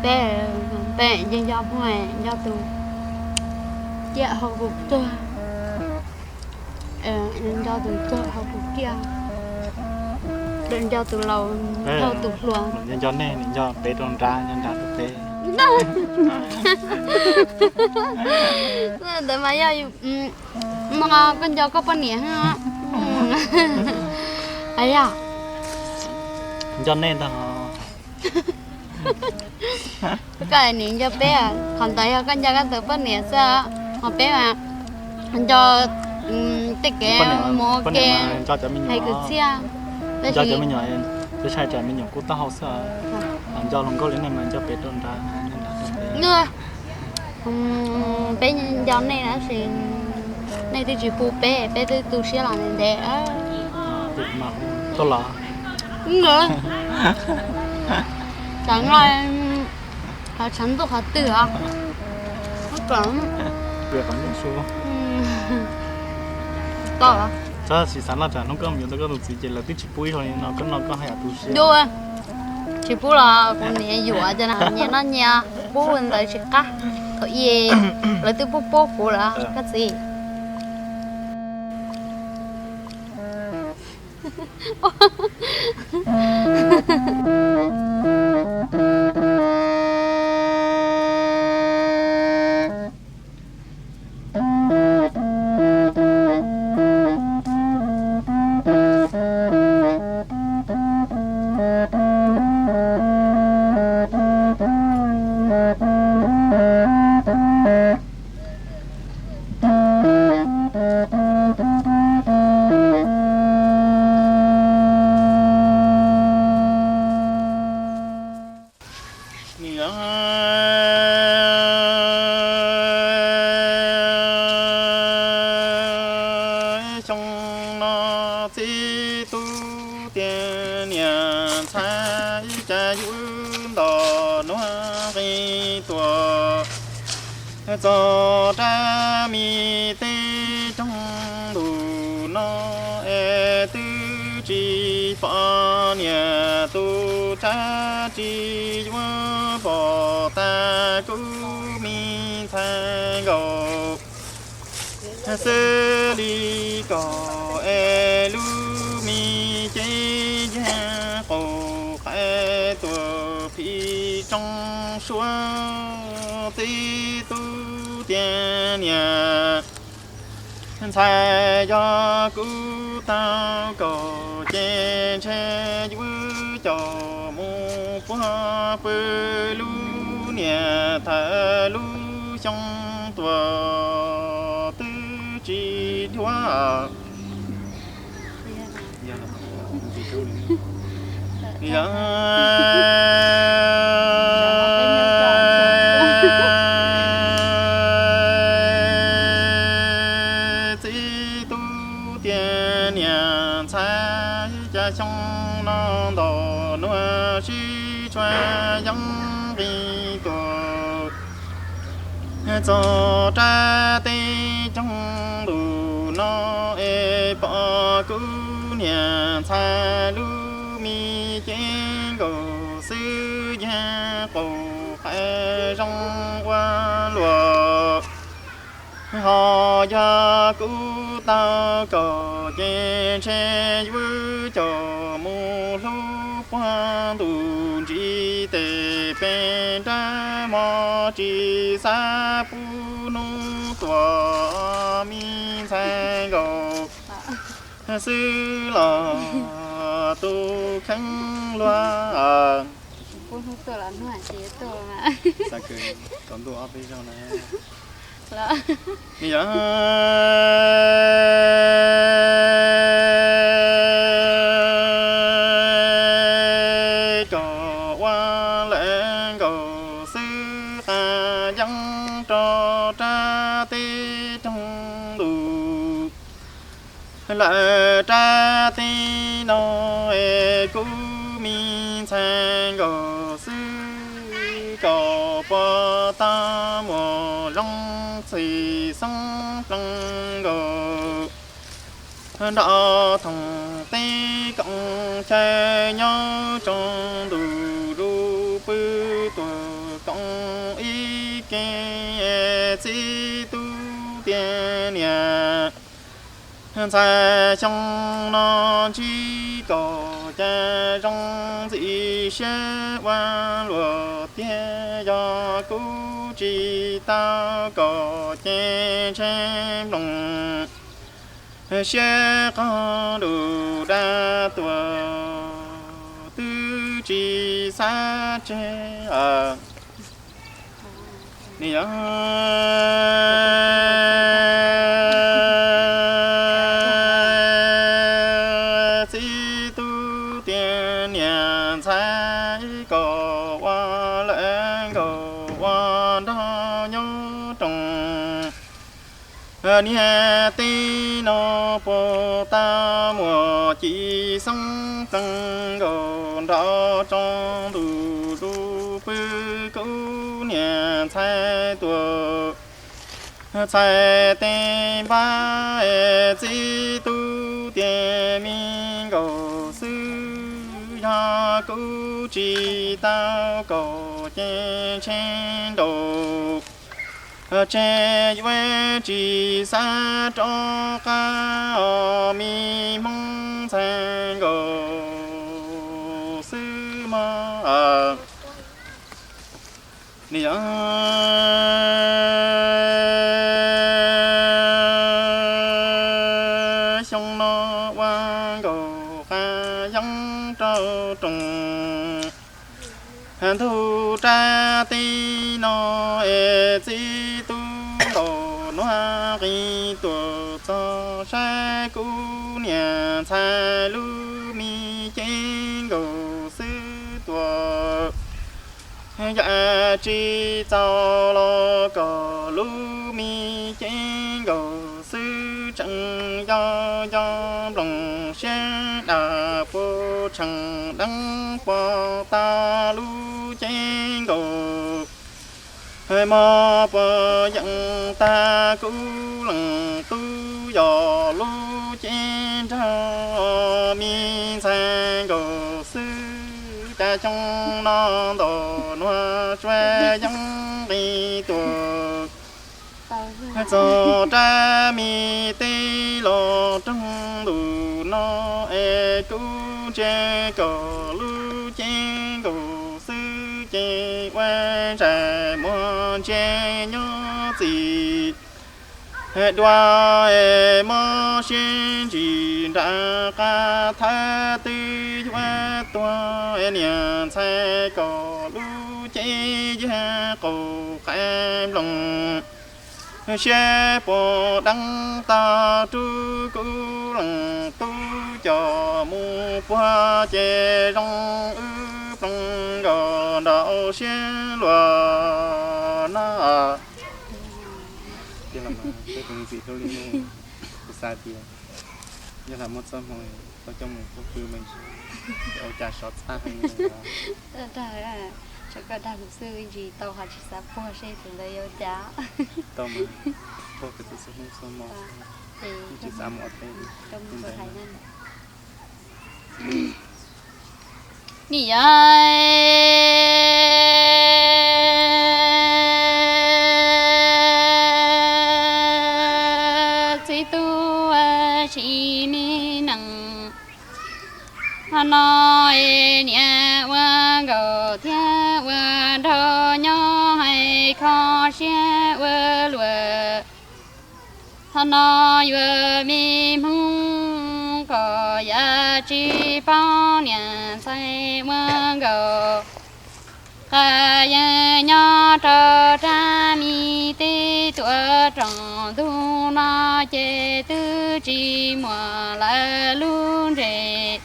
Peb, peb yeej nco muaj nco tus ciaj hauv kuv tuag, nco tus tuag hauv kuv ciaj, nco tus laus dhau tus hluas. Nco nej, nco peb rau nrad, nco nrad rau peb. Ntawd mas yog, no koj nco koj poj niam. Yog nco nej ntag. Koj nim nco peb, qhov ntawd yog koj nco koj tus poj niam xwb, ho peb mas nco tej kev mus ua ke, hais kwv txhiaj. Nco cov me nyuam, peb tshaj tsam me nyuam kuj taub hau xwb. Nco hluas nkauj li nej mas nco pem rau nrad. Peb nco nej tab sis nej twb tsis hu peb, peb twb tu siab los ntev ntev. Tuaj los. Tsam no qhov tshav ntuj qhov twg os? Tab sis xav noj tsam hnub koj mus yuav tau koj tus txiv ces lawv twb tsis pub ib zaug li no, koj noj koj haj yam tu siab. Tsis pub los kuv niam yuam ces nyias noj nyias, pub ntawd tsis qab. Thaum ub lawv twb pub pub kuv lawm koj txiv. Xyoo no txiv tub tias niam ntxhais ib cas yuav nto nuav nqi tuaj txog rab mi teb roog ntuj no es twb tsis pom niam tus rab tsis yuav pom tag kuv mi ntxhais nkaus xwb li ko es lub mi cev yag qaum qaib tuaj phim rooj suab txiv tub tias niam ntxhais yog kuv tau kaum ces ntshe yuav coj mus puag pw lub niam thaum lub xyoo tuaj twb tsis dhuav. Yog txiv tub tias niam ntxhais cas xyoo no nto nuav sib tshua yeeb nqis tuaj txog rab teb roog ntuj no es pom kuv niam ntxhais lub mi cev nkaus xwb yag qaum qaib zoo ua luaj. Ho yog kuv tau kaum ces ntshe yuav coj mus hlub puag ntuj ntsis tes pem nrab mog tsis xav pub hnub tuaj mi ntxhais nkaus xwb los tus kheev luag. Yog kom ua lawm nkaus xwb qab yeeb rau rab teb roog ntuj lawm rab teb no es kuv mi ntxhais nkaus xwb kom puag ta muaj zoo txhim xoob plees nkaus nrog thoom teb koom chaw nyob tsaus ntuj zuj pw tuaj ib ke, txiv tub tiag niam ntxhais, xyoo no ntsib kom cas zoo ntxim siab ua luaj tiag, yog kuv tsis tau kom ces ntshe nplooj siab qog lus dab tuag twb tsis xav tseg. Nws yog txiv tub tiag niam ntxhais, kom ua lawv nkaus ua nraug nyob roos. Niag tij no puag ta muaj ci xoob plees nkaus nrov tso ntuj lub pw, kuv niam ntxhais tuaj txhais tes npab, txiv tub tiag me nkaus xwb, yog kuv tsis tau kom ces ntshe nraum tseg yuav tsis xav rov qab, os me hmoob ntxhais nkaus xwb mog. Nws yog xyoo no ua nkaus qas yeeb rau roos, ntug rab teb no es txiv tub ntaus nuav qis tuaj txog saib kuv niam ntxhais lub me cev nkaus xwb tuaj. Yam tsis txaus los kom lub me cev nkaus xwb tseem yog yog nplooj siab daj puas tsheej deev puas tag lub cev nkaus. Mog puas yeej tag kuv leej tub yog lub cev nraug, me ntxhais nkaus xwb cas xyoo no ntaus nuav tsuas yeeb nqis tuaj txog rab me teb los roog ntuj no es kuv ntsia kom lub cev nkaus xwb ces ua ntsej muag ntsia nyob txim dua, es mob siab ntsis nram qab thawj twb yuav tuag, niam ntxhais kom lub cev yag qaug qas nplooj siab puas deev tag rub kuv leej tub coj mus puag ces zoo wb ploog nkaus nraum siab luag na. Peb tus me ntxim hlub li no, kuv xav tias yog lam muaj txoj hmoo tau coj mus puag pw me ntsis, ua cas sov txaj heev li no. Dag, tsam koj dag kuv xwb ntsis tau ho tsis xav puag seb tus ntawd yuav cas. Tau mas, puag pem tus txoj hnub txoj hmo, tsis xav mus ua teb li ntawd. Nim yog txiv tub tsis me neej, ho no es niam ua nkaus thiab ua nraug nyob hais kho siab ua luaj. Ho no yuav me hmoo kom yam tsis paub niam ntxhais ua nkaus qas yeeb nyob rau rab me teb tuaj roos ntug no ces twb tsis muaj lawv lub ntsej.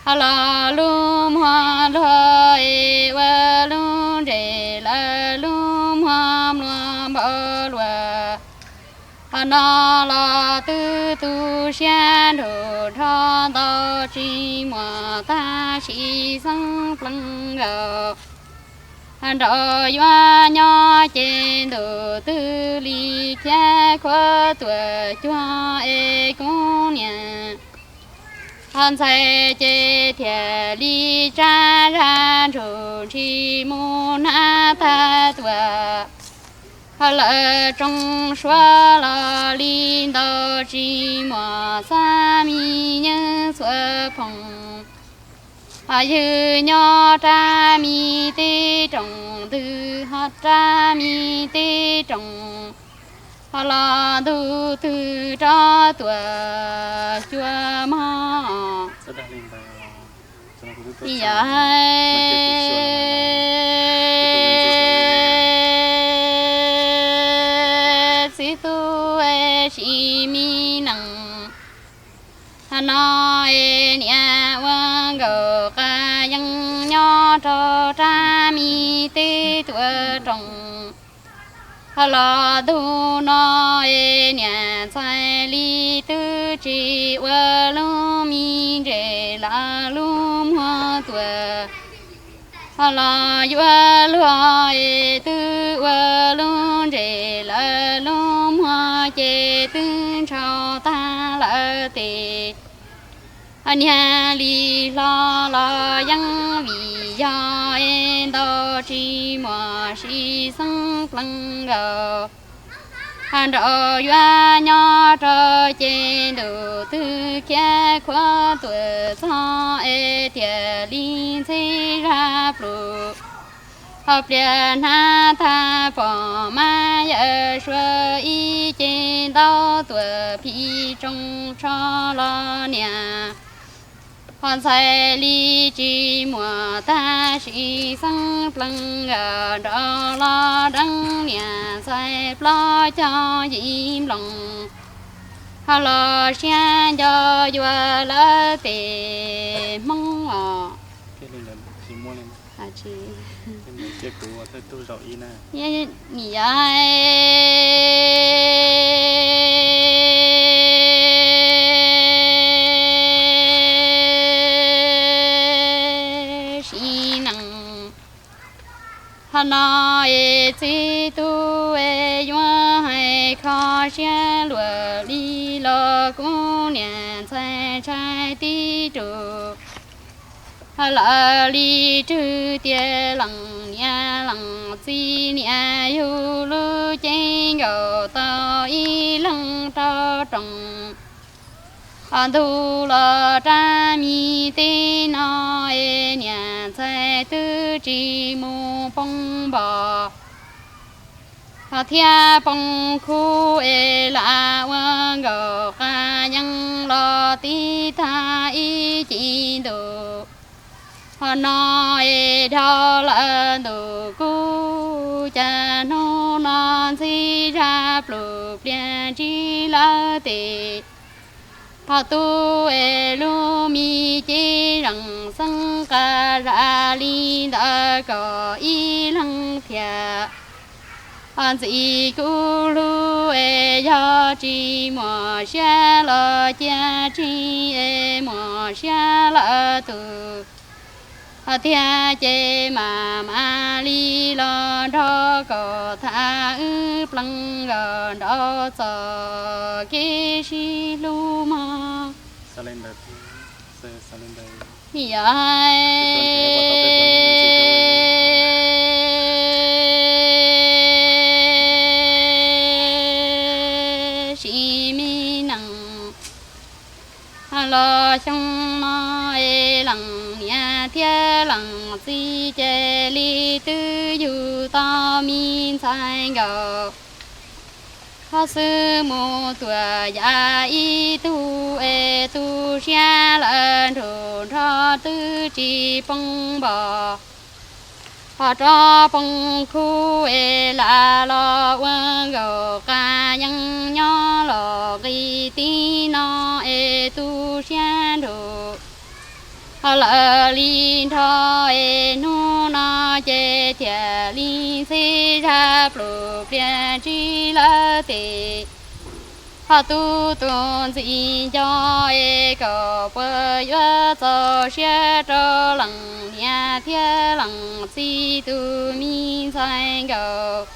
Ho los lub muag luag es ua lub ntsej lawv lub muag mluas npaum luaj. Ho no los twb tu siab nrug nrho ntau tsis muaj tab sis xeeb pleev nkaus. Nraum yuav nyob ces ntuj twg li khiav khuav tuam cuag es kuv niam ho ntxhais ces thiaj li tsab zaj ntsuj ntshis mus hnav tag tuaj, ho lawv tsoom suav los li ntau tsis muaj xab mi nyeeb txhua phoom. Ho ywg nyob rab mi teb rooj ntws ho rab mi teb rooj, ho los ntu twg rov tuaj xyuas mog. Yog txiv tub es sis mi neej, no es niam ua nkaus qas yeeb nyob rau rab mi teb tuaj rooj. Ho los ntu no es niam ntxhais li twb tsis ua lub me ntses lawv lub muag tuaj. Ho los yuav luag es twb ua lub ntses lawv lub muag ces twb ntshau tag lawv tes. Ho niag li hlo los yeej vim yog es ntau tsis muaj siv xeeb plees nkaus. Ho nraum yuav nyob rau ces ntuj twg khiav khuav tuaj txog es thiaj li ntxhe zaj plum. Ho pliag hnab tag pom mab yawm suav ib ce ntaub tuaj phim tsoos tsho los niam. Ho ntxhais li tsis muaj tag sim xeeb plees nkaus nraum los deev niam ntxhais plaub caug yim nploos. Ho los siab nco yuav lawv tes Hmoob os. Nim yog sim neej. Ho no es txiv tub es yuav hais kho siab luag li los kuv niam ntxhais ntshai tib tug. Ho lawv li rwg tias leej niam leej txiv niam yug lub ceeb nkaus tau ib leeg rau rooj. Ho ntu los rab mi teb no es niam ntxhais twb tsis mus poob npo. Ho thiab poob khub es lam ua nkaus qas yeeb los tib tag ib ce ntuj. Ho no es dhau lawm ntuj kub cas hnub no ntxhi zaj plum pliag ntsib lawv tes. Ho tub es lub mi cev zeem xeeb qas zaj li ntawd kom ib leeg thiaj. Ho ntxim kuv hlub es yog tsis muaj siab los cia tseg es muaj siab lawm tus. Ho thiaj ces mam mam li los nrog kom tham wb plees nkaus nraum txoj kev sib hlub mog. Yog sim me neej los xyoo no es leej niam thiab leej txiv cia li twb yug tau me ntxhais nkaus. Ho xwb mus tuaj yam ib tug es tu siab lawm nrug nrho twb tsis poob npo. Ho rov poob khub es lam los ua nkaus qas yeeb nyob los nqis tib no es tu siab nrug. Ho lawv li nrho es hnub no ces thiaj li ntxhi zaj plum pliag ntsib lawv tes. Ho tub tus ntxim nco es kom puas yuav txaus siab rau leej niam thiab leej txiv tus me ntxhais nkaus.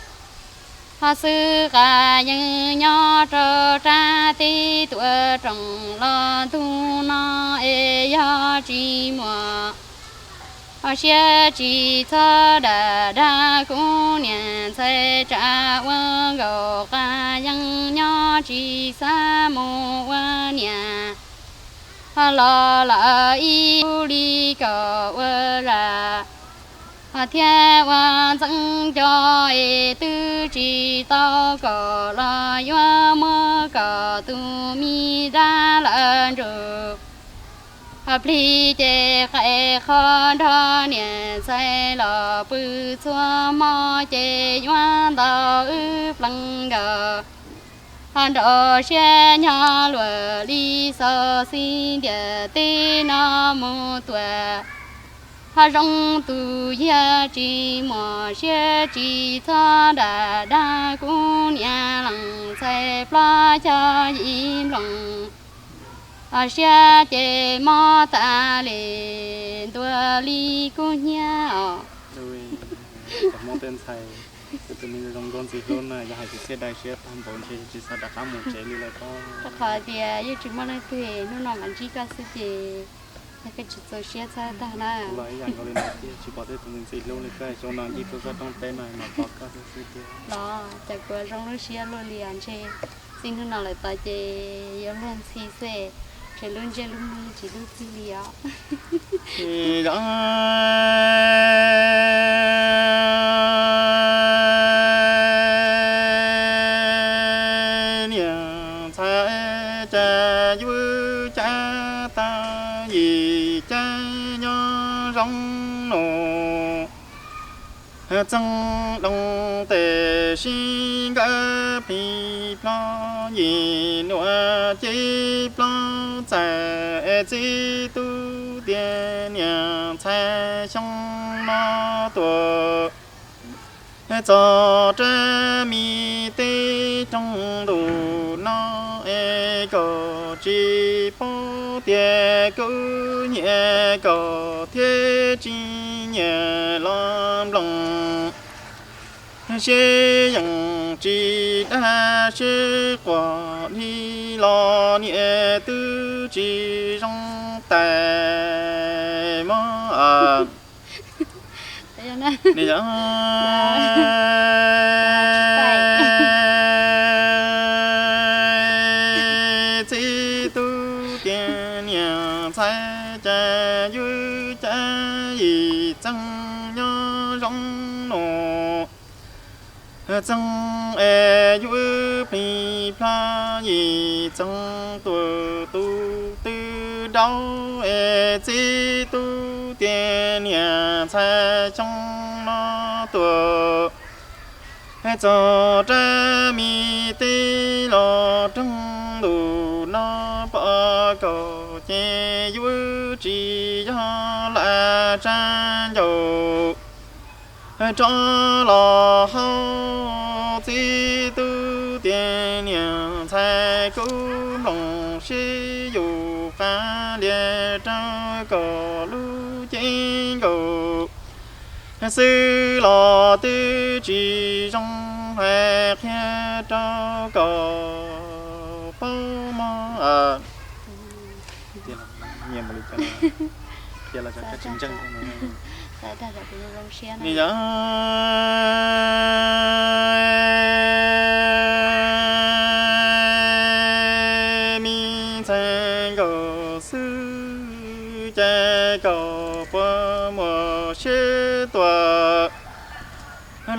Ho xwb qas yeeb nyob rau rab teb tuaj rooj los ntug no es yog tsis muaj Ho siab tsis txhob dam dag kuv niam ntxhais, tsam ua nkaus qas yeeb nyob tsis xav mus ua niam. Ho los lawm ib ub li kom ua zam, ho thiab ua ntxeev co es twb tsis tau kom los yuav muab kom tus me dab lawm ntsum. Ho plig ces qais qhov nrho niam ntxhais los pw txhua hmo ces yuav ntaus wb plees nkaus. Ho nraum siab nyob luag li xauv xis ntiag teb no mus tuaj. Ho zoo tus yag tsis muaj siab tsis txhob dam dag kuv niam leej ntxhais plaub caug yim nplooj. Ho siab ces mob tas li ntua li kub hnyiab os. Cov Hmoob tej ntxhais, tus me zoo nkauj ntxim hlub na yog hais tsis txhiaj dai siab tag npaum ntshe tsis xav rov qab mus tsev li lawm pob. Rau qhov tias yeej tsis muaj leej twg, hnub no mam ntsib koj xwb ces yog koj tsis txaus siab txhob tag na. Los ib yam nkaus li ntawd thiab, tsis pom tej tus ntxim hlub li koj, xyoo no ncig tuaj txog roob teb no mas pom koj xwb xwb tiag. Los cas kuv zoo lub siab luaj li os, ntshe txij hnub no lawm tod ces yuav luag ntxhi xwb, ntshe lub ntsej lub muag yeej tsis lub txig li os. Yog niam ntxhais cas yuav cas tau yim cas nyob zoo no. Txeeb loo tes sib nkawd plig plog yim nuam ces plaub txais txij tub tias niam ntxhais xyoo no tuaj txog rab mi teb roog ntus no es kom tsis paub tias kuv nyiam kom thiab tsis nyiam los nploos. Sib yeem tsis dab sib quas li los niam twb tsis zoo tais mog. Txij tub tias niam ntxhais cas yuav cas yim txeeb nyob zoo no. Txeeb es yuav plig plog yim txeeb tuaj tus twg daub es txij tub tias niam ntxhais xyoo no tuaj txog rab mi teb los roog ntus no pom kaum ces yuav tsis yog lam tsa ncaus rov los hauv txij tub tias niam ntxhais kuv nploos sib yus qab lias rau kom lub cev nkaus xwb los twb tsis zoo hais qhia rau kom paub mog. Nyiam mus li cas los qhia los tsis ntseeg. Nws yog me ntxhais nkaus xwb ces kom puas muaj siab tuaj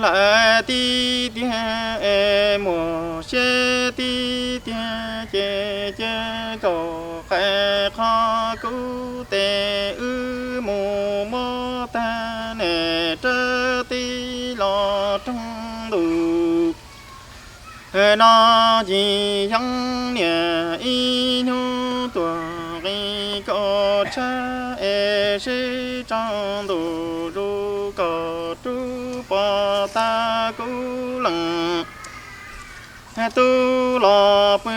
lawm tib tiag es muaj siab tib tiag ces cia kom qais qhov kub tes wb mus muab tag nes rab tij los roog ntuj no. Ces yog niam ib hnub tuaj nqis kaum tshab es sib tsaus ntuj zus kom rub pom tag kuv leej tub los pw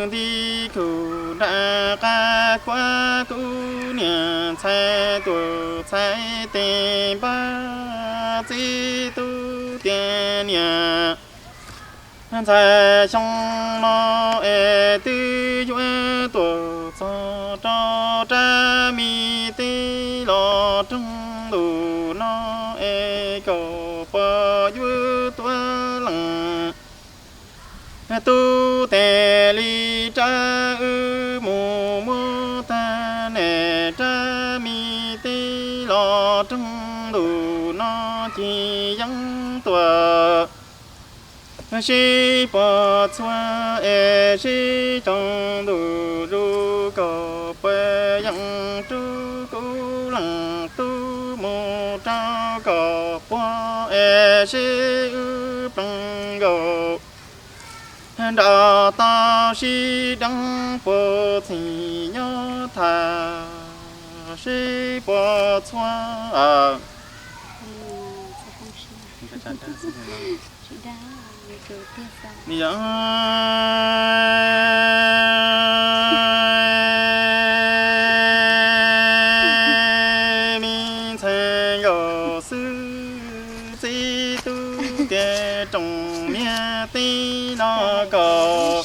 nti khum nram qab khuab kuv niam ntxhais tuaj txhais tes npaj txij tub tias niam ntxhais xyoo no es twb yuav tuaj txog rau rab mi teb los roog ntuj puas yuav tuaj lees. Tub tiag li rab wb mus muab tag nem rab me teb los roog ntuj no ces yeeb tuaj. Sib puas txhua es sib tsaus ntuj zus kom puas yeej rub kub leej tub mus rau kom puag es sib wb plees nkaus nram toj sib deev puag txhim nyob tham sib puas txhua. Yog me ntxhais nkaus xwb txib tub tiag rooj niag teb no kom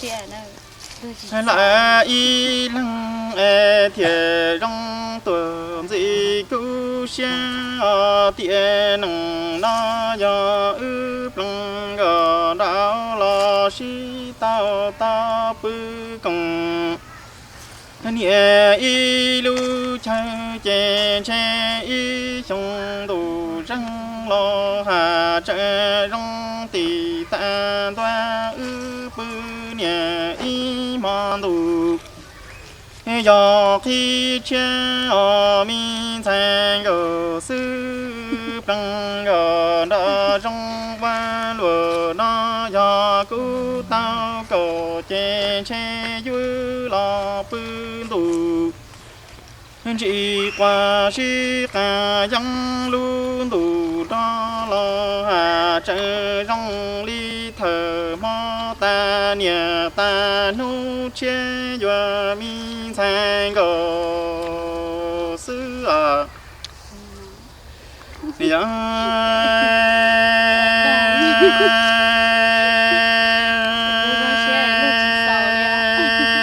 lawv ib leeg es thiaj zoo tuaj ntxiv kuv siab os. Tiam neej no yog wb plees nkaus nrad los sib tau tau pw koom niam ib lub chaw ces ntshe ib xyoo ntuj zeeg los has tseem zoo tim tas ntua wb pw niam ib hmo ntuj. Yog qhib tshiab os me ntxhais nkaus xwb plees nkaus nrad zoo ua luaj no yog kuv tau kaum ces ntshe yuav los pw ntuj ntsis quas sib qas yeeb lub ntuj rog los has tseem zoo li thawm hmo tas niam tas hnub tshiab yuav me ntxhais nkaus xwb os. Yog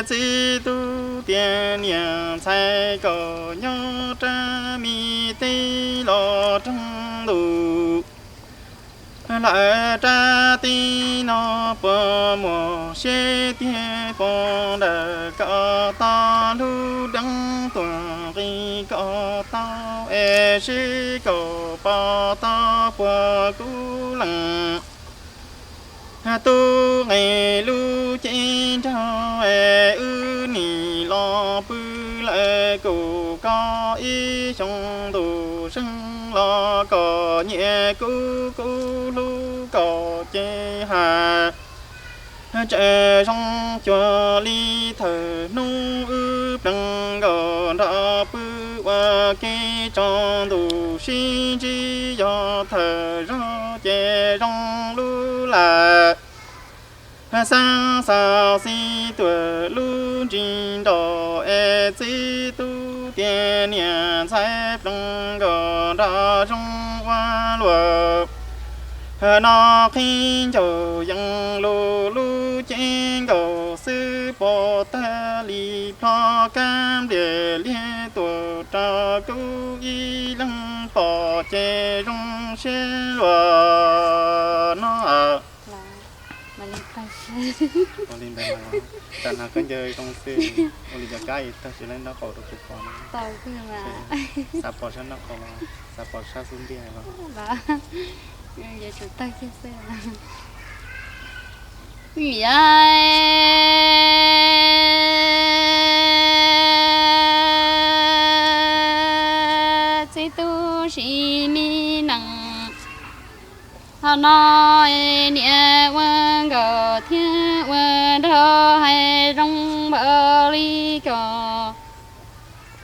txib tub tiag niam ntxhais kom nyob rab me teb los roog ntuj lawm rab teb no puas muaj siab tiag puas nrawm kom tau lub deev tuaj nqis kom tau es sib kom pom tau puag kuv leej tub nqis lub cev nraug es wb nim los pw lawm kuv koj ib xyoo ntuj zeeg los kom nyiam kuv kuv hlub kom ces has tseem zoo cuag li thawm hnub wb plees nkaus nrad pw ua ke tsaus ntuj sib ntsib yog thawm zog ces zoo lub lawm. Xav xaus xij tuam lub ntsis nrog es txib tub tiag niam ntxhais plees nkaus nrad zoo ua luaj no qhib ncaus yeej lub lub cev nkaus xwb puas tag li plho kab npliag liag tuaj rau kuv ib leeg pom ces zoo siab luaj no. Tam no khaub ncaws zoo xwb, ua li cov kab tag sis leej nraub qaum rau kuv pom no. Xav pom sab nraub qaum los xav pom sab xub ntiag los. Yog txib tub sis me nees ho no niam ua nkauj thiab ua nraug hais zoo npaum li ko.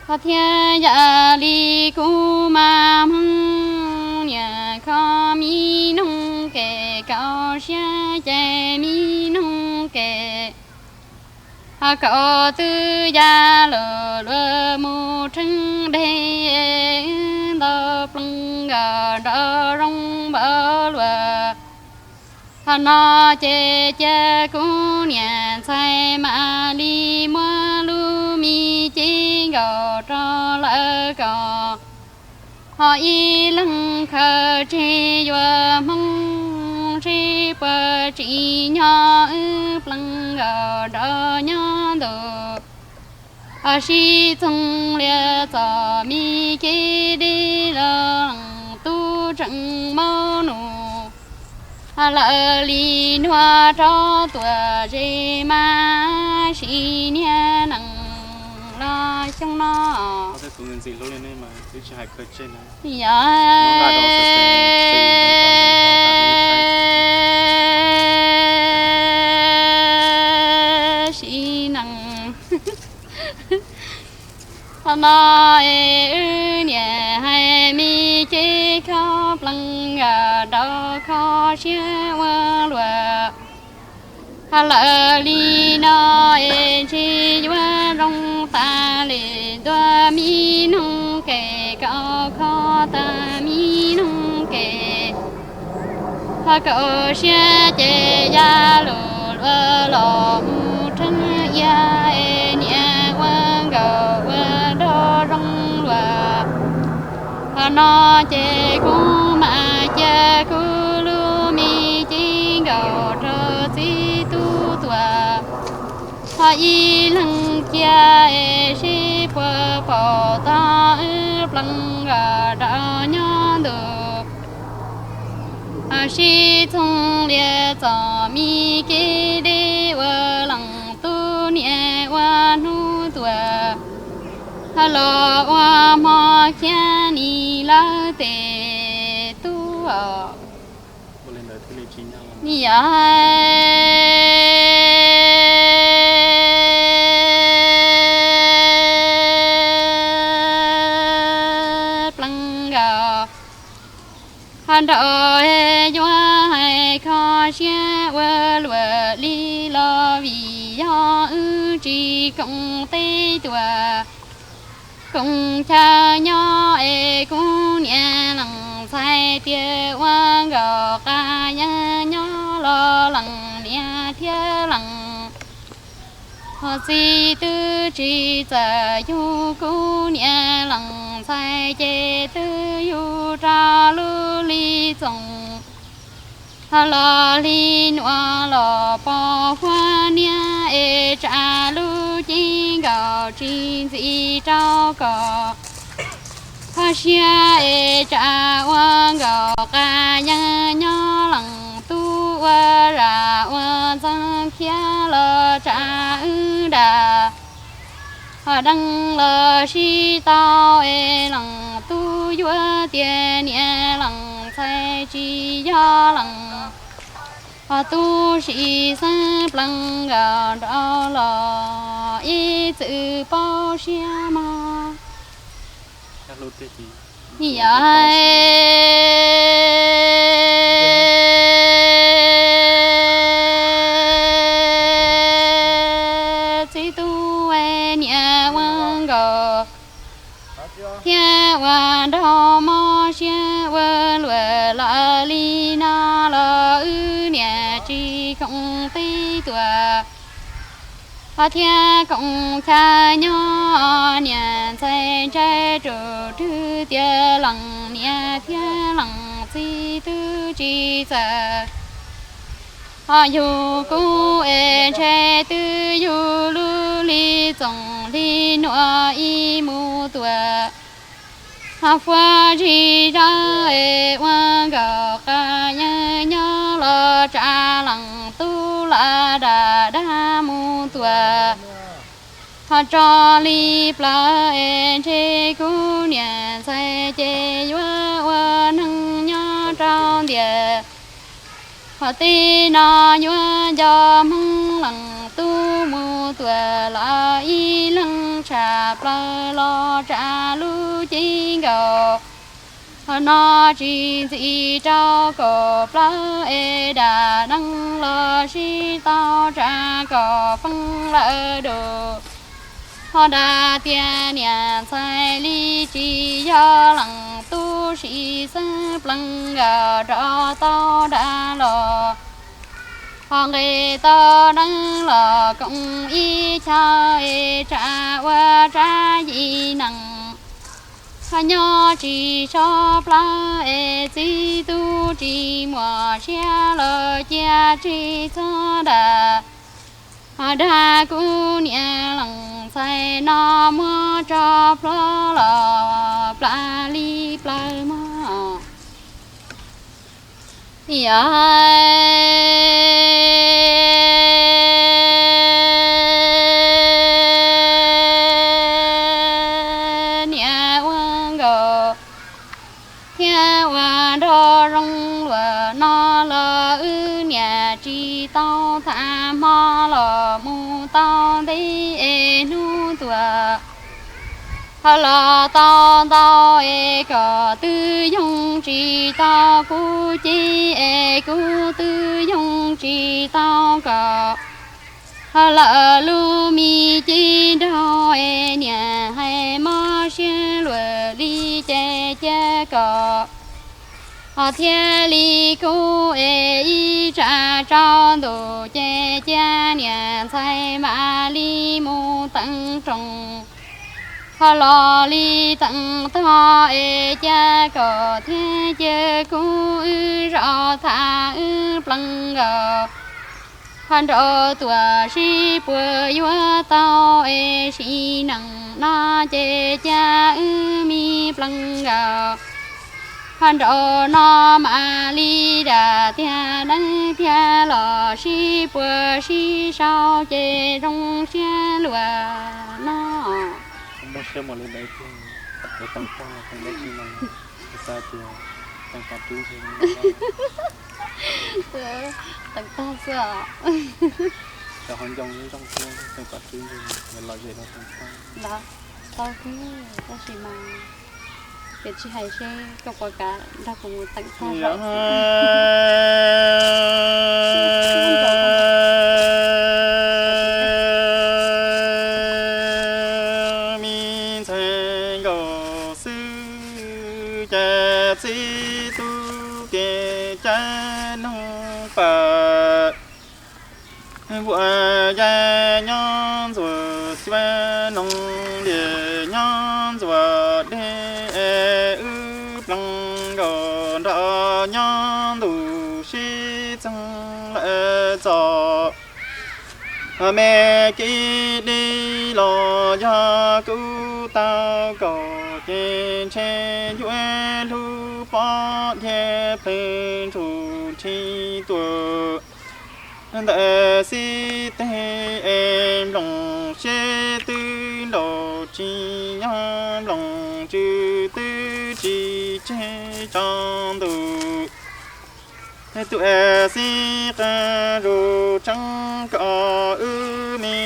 Ho thiab yam li kuv mas hmoob niam kho mi noog kev kaum siab ces mi noog kev ho kaum twb ya lawm luag mus rheeb dej ntau plees nkaus nrad zoo npaum luaj. Ho no ces cia kuv niam ntxhais mam li muab lub me cev nkaus rau lawv kom Ho ib leeg khaws tseg yuav Hmoob, seb puas tsim nyog wb plees nkaus nraum nyob ntuj. Ho sib txoog lias txom me kev deb los leej tub tseem maub num. Ho lawv li nuav rov tuam zes mas sim niag nees los xyoo no. Yog sim nees. Qhov no es wb niam hais me cev khaub plees nkaus rau kho siab ua luam. Ho lawv li no es ntshe yuav zoo tas li ntua mi noog kev, kaum kho tas mi noog kev. Ho kaum siab ces ya lug luas los mus rheeb iab es niam ua nkaus ua nraug zoo luam. Qhov no ces kuv mam cia kuv lub me cev nkaus rau txiv tub tuam. Ho ib leeg cia es seb puas pom tau wb plees nkaus nraum nyob ntuj. Ho sib txoog lias txom me kev deb ua leej tub niam ua hnub tuam. Ho los ua hmo khiav nim lawv tes tub os. Yog plees nkaus. Ho nraum yuav hais kho siab ua luam li los vim yog wb tsis koom teb tuam, koom chaw nyob es kuv niam leej ntxhais tias ua nkaus qas yeeb nyob los leej niam thiab leej ho txiv twb tsis txawj yug kuv niam leej ntxhais ces twb yug rau lub li txoos. Ho los li nuav los pom huab niam es tsam lub cev nkaus tsis ntxim rau kom kho siab es tsam ua nkaus qas yeeb nyob leej tub ua zam ua ntxeev khiav los tsam wb dam. Ho deev los sib tau es leej tub yuav tias niam leej ntxhais tsis yog leej ho tub sim xeeb plees nkaus nraum los ib txwm paub siab mog. Yog txiv tub niam ua nkaus thiab ua nraug mob siab ua luam lawm li no los wb niam tsis koom teb tuam ho thiab koom chaw nyob. Niam ntxhais ntshai ruam rwg tias leej niam thiab leej txiv twb tsis txawj ho yug kuv es ntshe twb yug lub li txoos li nuav ib mus tuam. Ho fuab zig zog es ua nkaus qas yeeb nyob los tsam leej tub lam dam dag mus tuam. Ho tso li plawv es ntshe kuv niam ntxhais ces yuav ua neeg nyob rau ntiam. Ho tej no yuav nco Hmoob leej tub mus tuam los ib leeg tshaj plaws los tsam lub cev nkaus. Ho no tsis ntxim rau kaum plaub es dam neeg los sib tau tsam kom feeb lawm dua. Ho dam tias niam ntxhais li tsis yog leej tub sim xeeb plees nkaus rov tau dam los. Ho nqes tau deev los koom ib chaw es tsam ua tsab yim neeg. Ho nyob tsis tso plawg es txiv tub tsis muaj siab los cia tseg txhob dag. Ho dag kuv niam leej ntxhais no muab tso plhuav los plam li plawv mog. Yog niam ua nkaus thiab ua nrog zoo luag no los wb niam tsis tau tham hmo los mus tau ntev es hnub tuaj. Ho los tau ntau es kom twb yoog tsis tau kuv ces es kuv twb yoog tsis tau kom. Ho lawm lub me cev nraug es niam hais mob siab luag li ces cia kom. Ho thiaj li kuv es ib tsam tsaus ntuj ces cia niam ntxhais mam li mus teev rooj. Ho los li teev tog es cia kom thiab cia kuv wb zaum tham wb plees nkaus. Ho nraud tuaj sib puas yuav tau es sim neej no ces cia wb me plees nkaus. Ho nraud no mam li dam tiag deev tiag los sib puas sib sau ces zoo siab luaj no. Muaj siab mus li ntawd tiag, teev tog, teev dab tsi no, xav tias teev qhov twg ntshe teev tog xwb os. Cov ho ncoo zoo thiab, teev qhov twg ntshe los ze no teev tog. Tau kawg, tab sis mas ces tsis hais seb koj puas kam nrog kuv mus teev tog. Me ntxhais nkaus xwb ces txiv tub tias cas noog pam. Vuam yaj nyob ntxuag xyuas, noog liam nyob ntxuag dej, wb plees nkaus nram nyob ntuj sib txeeg lawm txom. Me kev deb los yog kuv tau kaum, ces ntshe yuav hlub pov thiab pheej ntsug nthi tuaj. Ntawm xib teg es nplooj siab twb nraum tsis nyob, nplooj tswv twb tsis tseg tsaus ntuj. Tus xib qas zus tseeb kom wb me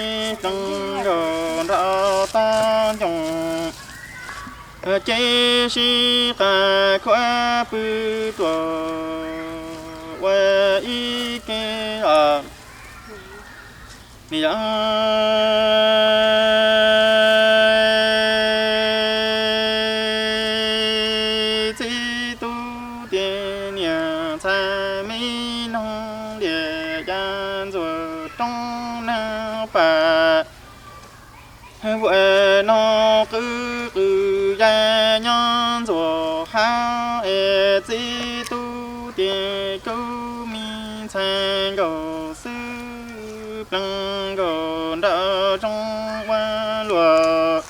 plees nkaus nram toj ncoo, ces sib qas khuab pw tuaj ua ib ke os. Yog txiv tub tias niam ntxhais me noog liam yaj ntxuag roob nag pas. Vuam no qw qw yaj nyob ntxuag hav, es txiv tub tias kuv me ntxhais nkaus xwb, plees nkaus nram zoov ua luam.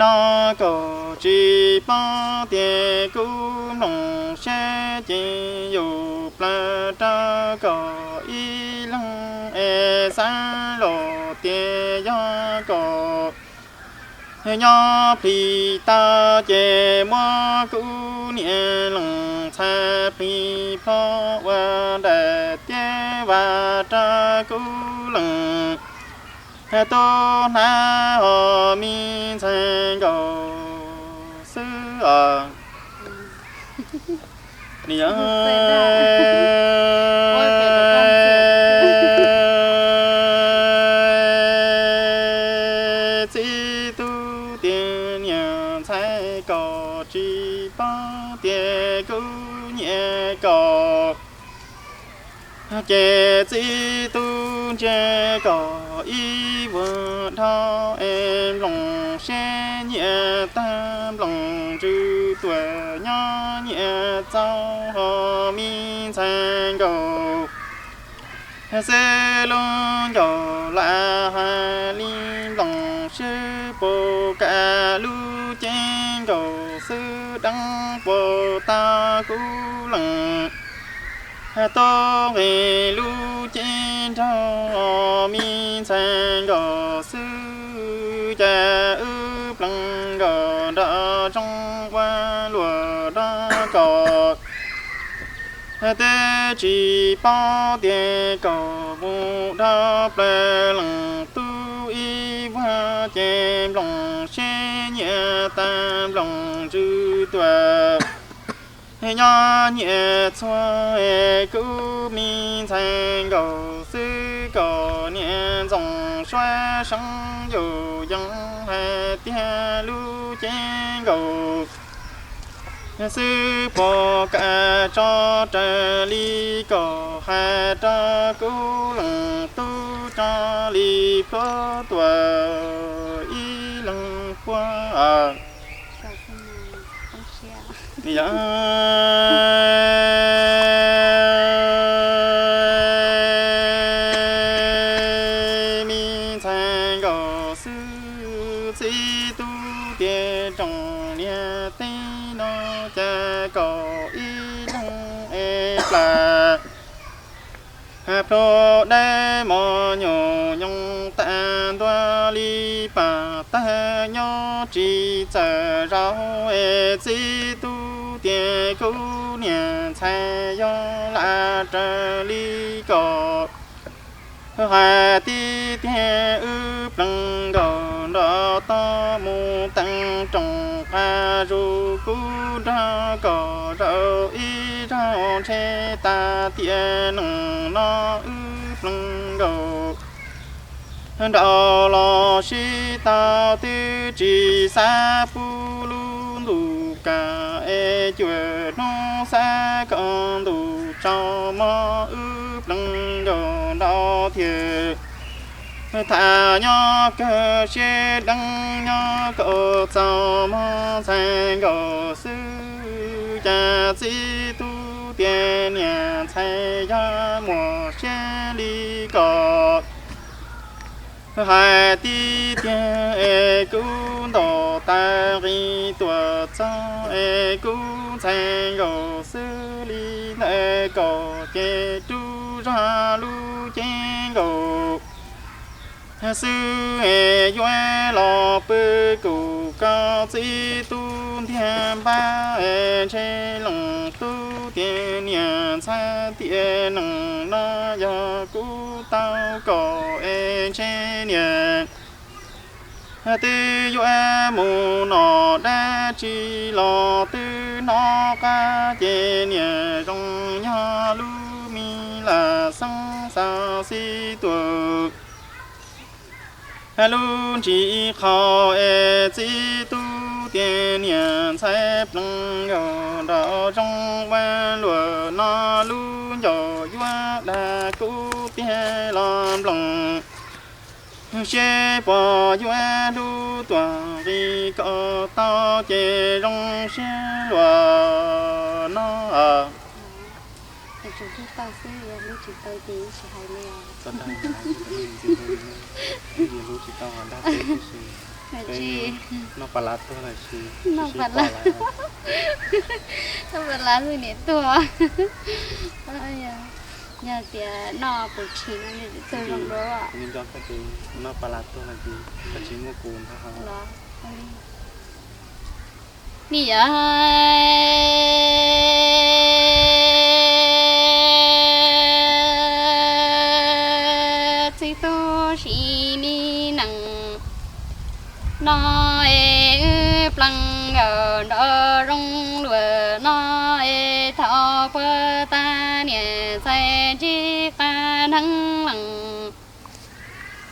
No kaum tsis paub tias kuv nplooj siab ces yus plaws rau kaum ib leeg, es xav los tias yog kaum. Nyob plig tau ces muab kuv niam leej ntxhais plig plho ua daim tiab vas rau kuv leej tub hnav, ho me ntxhais nkaus xwb os. Yog txiv tub tias niam ntxhais kaum tsis paub tias kuv nyiam kaum, ces txiv tub ntsia kaum ib vuag dhau es nplooj siab nyiam tag nploos ntsws tuam nyob nyiam txaus ho me ntxhais nkaus xwb lub ncaus lam hais li nploos sib puas kam lub cev nkaus xwb deev puas tag kuv lees tub nqis lub cev nraug me ntxhais nkaus xwb cas wb plees nkaus nram zoo ua luam nrog kaus. Twb tsis paub tias kaus mus dhau plaws lees tub ib vuag ces nploos sib nyiam tas nploos ntsws tuam nyob nyiam txhua es kuv me ntxhais nkaus xwb kom niam ntxoov suab seev yus yees hais tiag lub cev nkaus xwb puas kam tso raws li kaus hais rau kuv lees tub tso li pluab tuam ib leeg puag. Yog me ntxhais nkaus xwb txib tub tias tsoom niam teb no cas kaus ib leeg es plam plhu dawb mos nyuam nyoos tas ntua li pam tag nyob tsis txawm zaum es txib tub tias kuv niam ntxhais yog lam raws li kaus hais tib tiag wb plees nkaus nrov toj mus teem roos qas zus kuv nrog kaus zaum ib zaug ntshe tas tiam neeg no wb plees nkaus nraum los sib tau twb tsis xav pub lub ntuj kam es cuam hnub xav kom ntuj tsaus mog wb plees nkaus nraum thiab tham nyob kawg siab deev nyob kaus txaus mog ntxhais nkaus xwb cas txib tub tias niam ntxhais yog muaj siab li kaus hais tib tiag es kuv ntaus tas nqi tuam txog es kuv ntxhais nkaus xwb li ntawd kaus ces rub zog lub cev nkaus xwb es yuav los pw kuv kaus txib tub ntiag npab es ntshe lees tub tias niam ntxhais tiam neeg no yog kuv tau kaus es ntshe niam twb yuav mus nom dab tsi los twb hnov qab ces niam zoo yog lub me lam xeeb xaus xib tuam lub ntsis qhau es txib tub tias niam ntxhais plees nkaus nraum zoov ua luam no lub ncaus yuav dag kuv tiag los nploos siab puas yuav hlub tuam nqi kaus tau ces zoo siab luam no. Hlub tsis tau ces tsis hais li. Hlub tsis tau dag peb tib si. Peb noj pas lav tuag lawm sis, noj pas lav, noj pas lav xwb niam tuag. Yog tias noj pus tshis no nws tuag zoo dua. Nco koj ces noj pas lav tuag lawm ces koj tsis muaj kuv ntag. Ni yog txij tub sim me nees no es wb plees nkaus nraum zoov luam no es thaum puag ta niam ntxhais ntsib qab neeb lees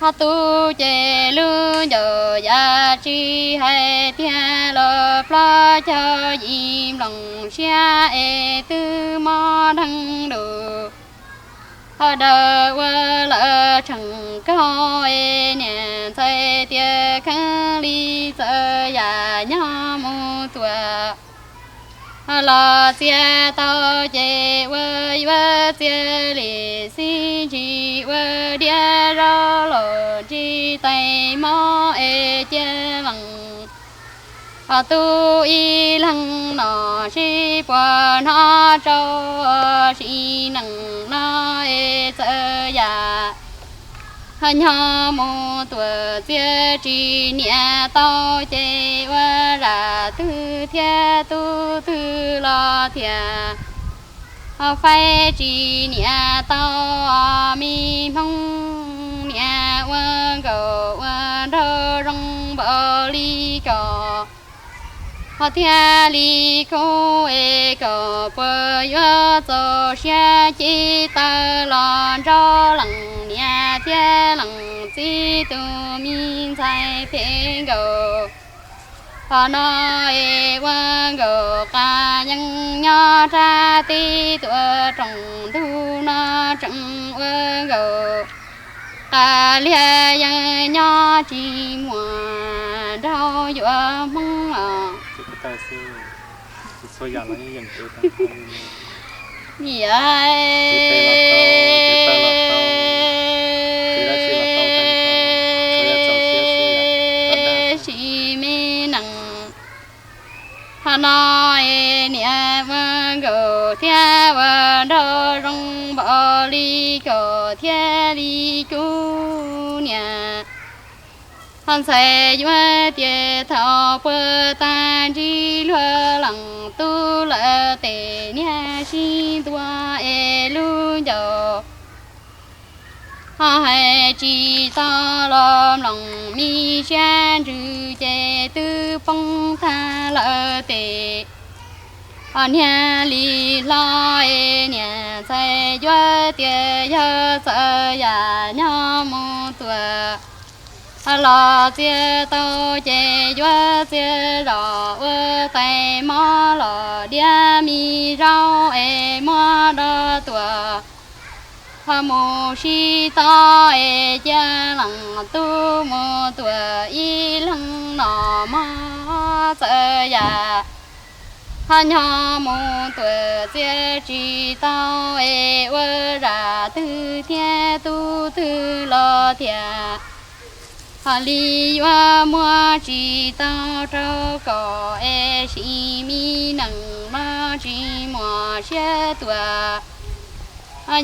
ho tub ces lub ncaus yam tsis hais tiag los plaub caug yim nploos siab es twb mob dheev lus ho daws ua lawv tseem kaug es niam ntxhais tias kheev li txawm yam nyob mus Ho los txiav tau ces ua yuav txiav li xib ntsis ua diav zaub los ntsib tais mob es cia lees. Ho tub ib leeg no sib puag hnov rau sim neej no es txawm yam ho nyob mus tuam txiav tsis niam tau ces ua zam twg thiab tub twg los thiaj ho faib tsis niam tau. Me hmoob niam ua nkaus ua nraug zoo npaum li ko ho thiaj li kub es kom puas yuav txaus siab ci taw los nrog leej niam thiab leej txiv tus me ntxhais phem nkaus. Qhov no es ua nkaus qas yeej nyob rab tib tuam rooj ntug no tseem ua nkaus qas liag yeej nyob tsis muaj nraug yuav hmoob os. Niam, sim me nees. Qhov no es niam ua nkaus thiab ua nraug zoo npaum li ko thiaj li kub niam. Ho ntxhais yuav tias thaum puag ta ntsib luag leej tub lawm tes niag sib ntua es lub ncauj ho hais tsis tau los mloog me siab ntsws ces twb poob tag lawm tes. Ho niag li hlob es niam ntxhais yuav tias yog txawm yam nyob mus tuam los txiav tau ces yuav txiav zos ua tais mob los diav me zaub es muab do tuam. Ho mus sib tau es cia leej tub mus tuam ib leeg no mog txawm yam ho nyob mus tuam txiav tsis tau es ua zam twg thiab tub twg los thiaj ho li yuav muab tsis tau rau kom es sim me nees los tsis muaj siab tuam.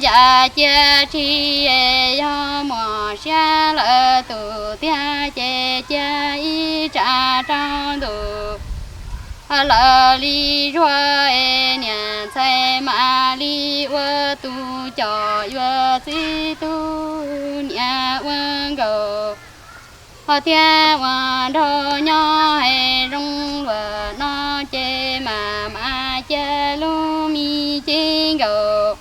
Yam cia tsis es yog muaj siab lawm tus tiag ces cia ib tsam rau ntuj lawm li zuag es niam ntxhais mam li ua tus coj yuav txib tub niam ua nkaus ho thiab ua nraug nyob hais zoo luag no ces mam mam cia lub me cev nkaus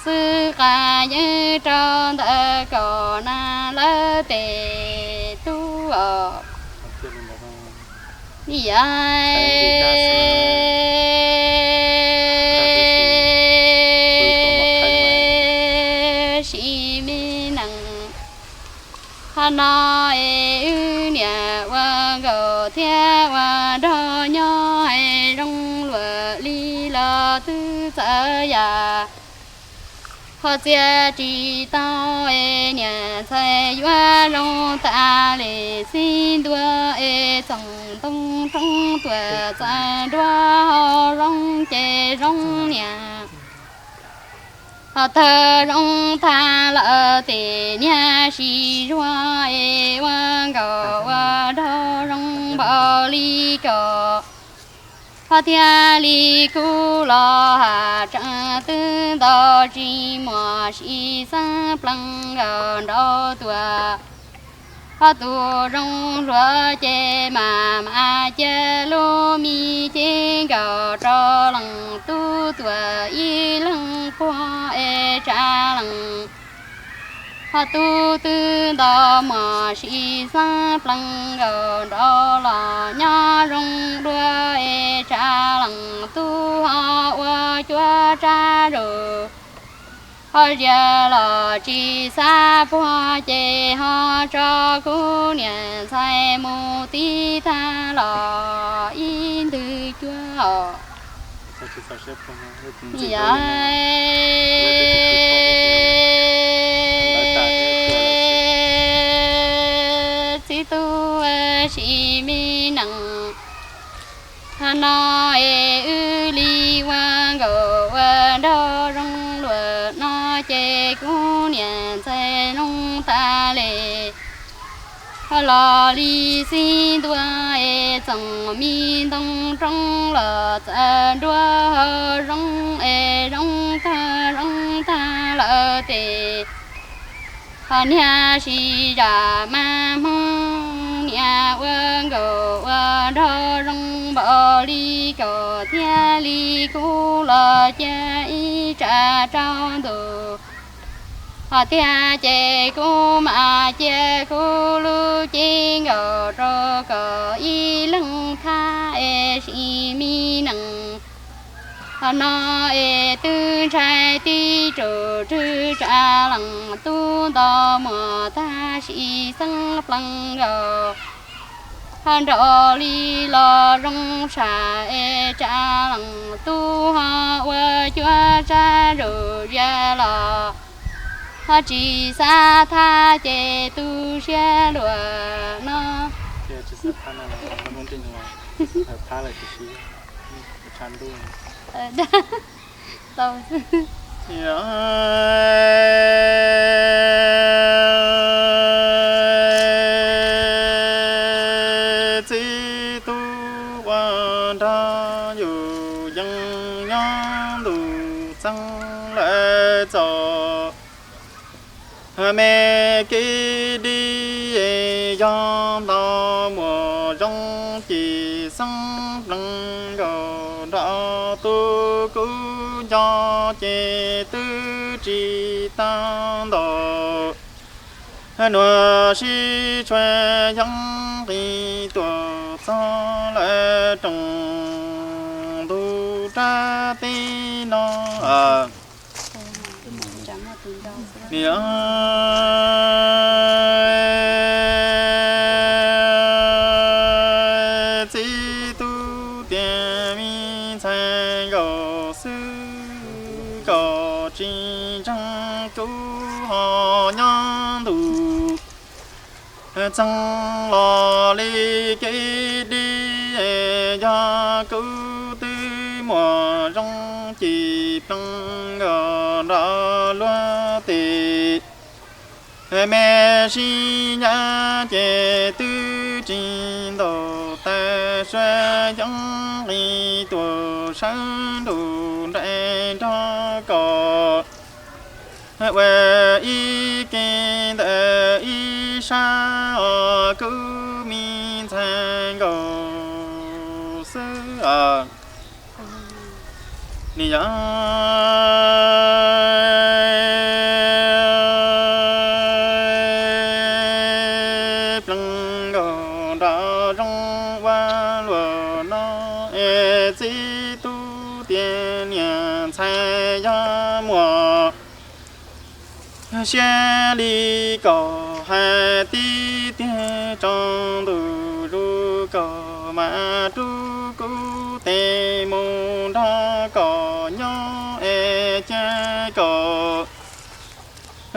xwb qas yeeb rau ntawm kaum nas lawm tes tub os. Niam, sim me nees. Qhov no es wb niam ua nkaus thiab ua nraug nyob hais zoo luag li los twb txawv yam ho txiav tsis tau es niam ntxhais yuav zoo tas li xib ntua es txoom ntoo roob tuam txais nruab hau zoo ces zoo niam. Ho thawj zoo tag lawm tes niag sis zuag es ua nkaus ua nraug zoo npaum li ko ho thiaj li kub los has tseem twb ntaus tsis muaj sis xeeb plees nkaus nraud tuaj. Ho tus zoo hluas ces mam mam cia lub me cev nkaus rau leej tub tuaj ib leeg puag es tsa leej. Ho tub twb ntaus muaj sis xeeb plees nkaus nraud los nyob zoo dua es tsa leej tub ho ua cuab tsab zus. Ho zias los tsis xav puag ces ho tso kuv niam ntxhais mus tib tag los ib ntwg cuab os. Yog txij tub sim me nees, no es wb li ua nkauj ua nraug zoo luaj no ces kuv niam ntxhais zoo tas li. Los li xib ntua es txoom mi ntoo roob los txawm nruab hau zoo es zoo tag zoo tag lawm tes, ho niag sib zam mas hmoo niam ua nkauj ua nraug zoo npaum li koj thiab li kuv los cia ib tsam rau ntuj. Ho tiag ces kuv mam cia kuv lub cev nkauj rau koj ib leeg thab es sim me nees. Ho no es twb ntshai tib tsuj rwg tsa lees tub nto muag tag sim xeeb plees nkaus. Ho nraum li los zoo sam es tsa lees tub ho ua cuab tsab zuj zus los ho tsis xav thab ces tu siab luaj no. Txij tub ua nraug yus yeej nyob ntuj txeeb lawm txom me kev dib, yog nto muag zoo ces xeeb plees nkaus nrog tus kuv nco ces twb tsis tau ntau. Nuag sib tshua yeej nqis tuaj txog lawm rooj ntug rab teb no. Txij tub tias me ntxhais nkaus xwb, koj tsis ntseeg kuv ho nyob ntuj txeeb los li kev dib, yog kuv twb muag zoo ces plees nkaus nrog luag tes. Me sib ncaim ces twb tsis ntaus taw suav yeej nqis tuaj sawv nruj nraim nrog koj ua ib ke ntawm ib sab os kuv me ntxhais nkaus xwb os. Nws yog plees nkaus nrog zoo ua luaj no es txij tub tias niam ntxhais yog muaj siab li koj hais tiag tiag tsaus ntuj zus koj mam rub kuv tes mus nrog koj nyob es cia koj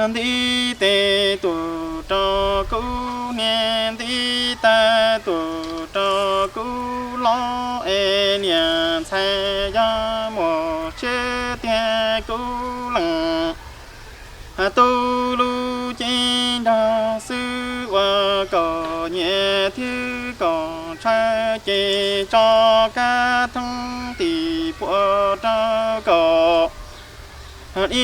ntiv tes tuaj rau kuv niam, ntiv taw tuaj rau kuv los es niam ntxhais yog muaj siab tiag kuv lees tu lub cev nrog xwb ua koj nyiam thiab koj ntshaw ces tso kab theeb tim puas rau koj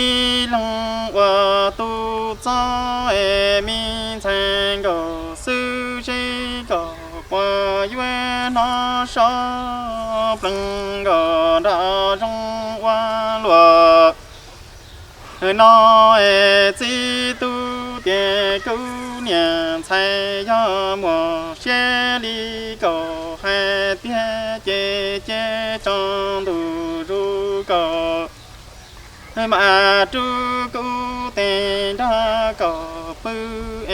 ib leeg ua tus txob es me ntxhais nkaus xwb seb koj puas yuav hnov so plees nkaus nrog zoo ua luaj no es txij tub tias kuv niam ntxhais yog muaj siab li koj hais tiag ces cia tsaus ntuj zus koj mam rub kuv tes nrog koj pw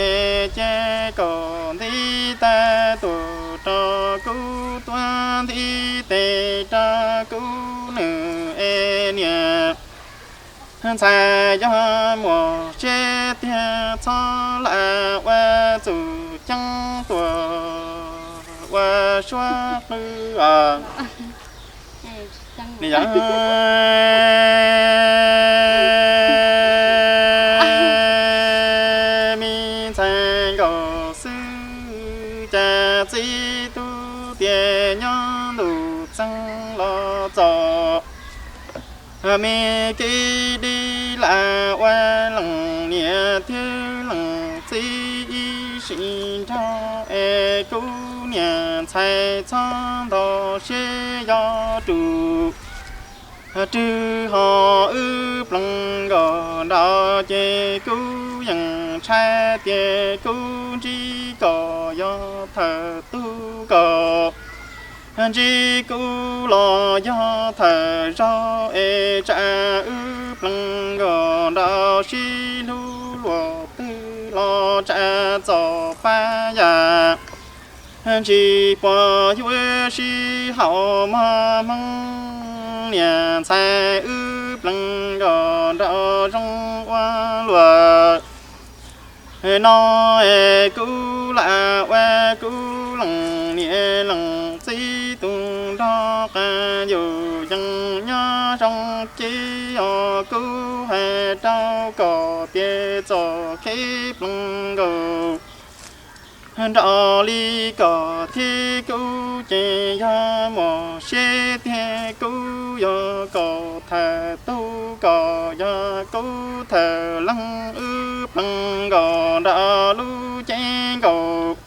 es cia koj ntiv taw tuaj rau kuv, tuaj ntiv tes rau kuv nws niam ntxhais yog muaj siab tiag txhob lam ua txuj ceeb tuaj ua suab qwb os. Yog me ntxhais nkaus xwb cas txiv tub tias nyob ntuj txeeg los txog me kev dib lam ua leej niam thiab leej txiv ib sim nrog es kuv niam ntxhais txhob nto siab yog rus rwg ho wb plees nkaus nraud ces kuv yeej ntshai tias kuv ntsib kom yog thawj tub kom ntsib kuv los yog thawj zaug es tsam wb plees nkaus nraud sib hlub luag twg los tsam txom pab yam ntsis puas yuav sib haum mog Hmoob niam ntxhais wb plees nkaus nraud zoo ua luaj no es kuv lam ua kuv leej niam leej txiv tus nrog qab yus yeej nyob zoo ces os kuv hais rau kom tias txoj kev plees nkaus nraud li kom thiab kuv ces yog muaj siab tiag kuv yog kom thawj tub kom yog kuv thawj leej wb plees nkaus nraud lub cev nkaus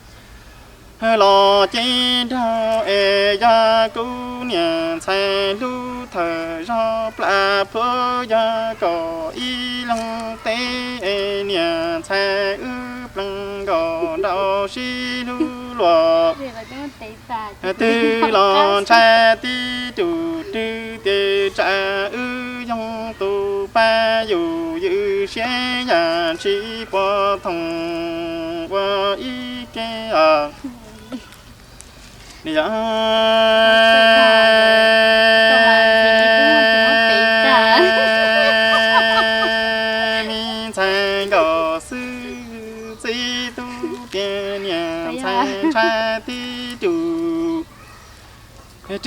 los cev nraug es yog kuv niam ntxhais hlub thawj zaug plam pluav yog kom ib leeg teb es niam ntxhais wb plees nkaus nraud sib hlub luaj twg los ntshai tib rus rwg tias tsam wb yoog tus pab yus ywj siab yam ntsis puas thoom ua ib ke os. Yog me ntxhais nkaus xwb txiv tub tias niam ntxhais ntshai tib rus rwg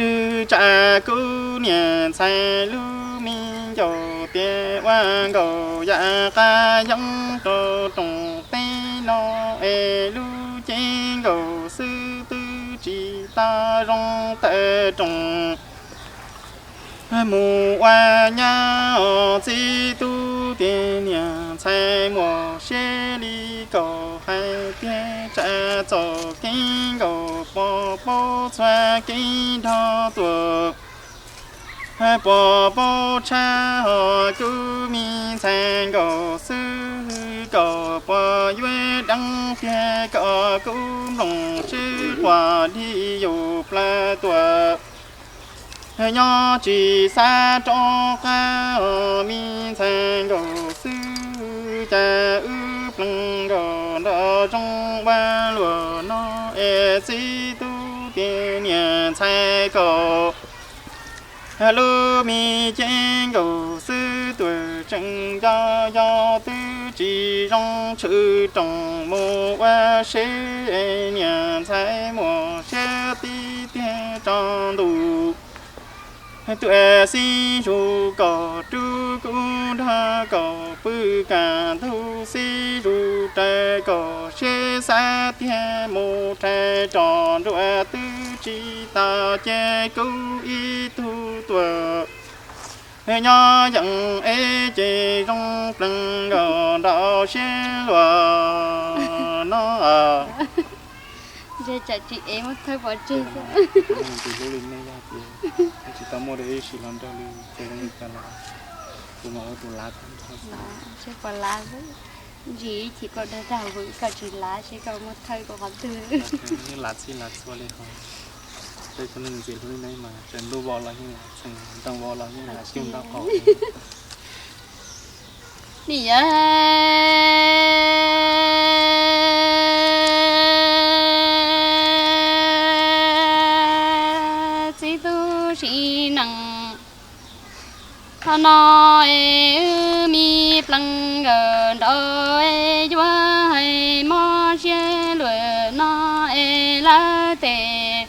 tsam kuv niam ntxhais lub me ncaus tias ua nkaus yam qab yeeb rau rooj teb no es lub cev nkaus xwb twb tsis tau zoo tawm rooj mus ua nyab os txiv tub tias niam ntxhais muaj siab li kom hais tiag tsam txoj kev nkaus puas paub txhua kev nrog tuaj puas paub tshab os kuv me ntxhais nkaus xwb kom puas yuav deev tiag kom kuv nplooj sib quaj dig yus plawg tuaj nyob tsis xav rov qab os me ntxhais nkaus xwb cas wb plees nkaus nraum zoov ua luaj no es txiv tub tias niam ntxhais kaum lub me cev nkaus xwb tuaj tseem nco yog twb tsis zoo tshwm rooj mus ua seb niam ntxhais muaj siab tib tiag tso ntuj tuaj xib zug kom rub kuv nrog kom pw kam ntug xib zug raws kom seb xav tiag mus rhais roj nruas twb tsis tau ces kuv ib tug tuaj nyob yeem es ces zoo plees nkaus nraum siab luaj no. Ntshe tsam tsis ev muab thawb pov tseg. Ntxim hlub li nej yog tias tsis tau muaj dua ib sim hluas nraug li ces zoo li cas los kuv mam ua tus lav tag nrho xwb. Seb puas lav, ntsis ib chim koj dag dag vwm koj tsis lav seb koj muab thawb koj qhov twg. Yeej lav txhij lav txhua li hos. Peb cov neeg ntxim hlub li nej mas tsaus ntuj vau los yeej lav txheem, nroos vau los yeej lav cug nraub qaum. Nim yog txiv tub sim neej Plees nkawm nraud es yuav hais mob siab luam no es lawv tes.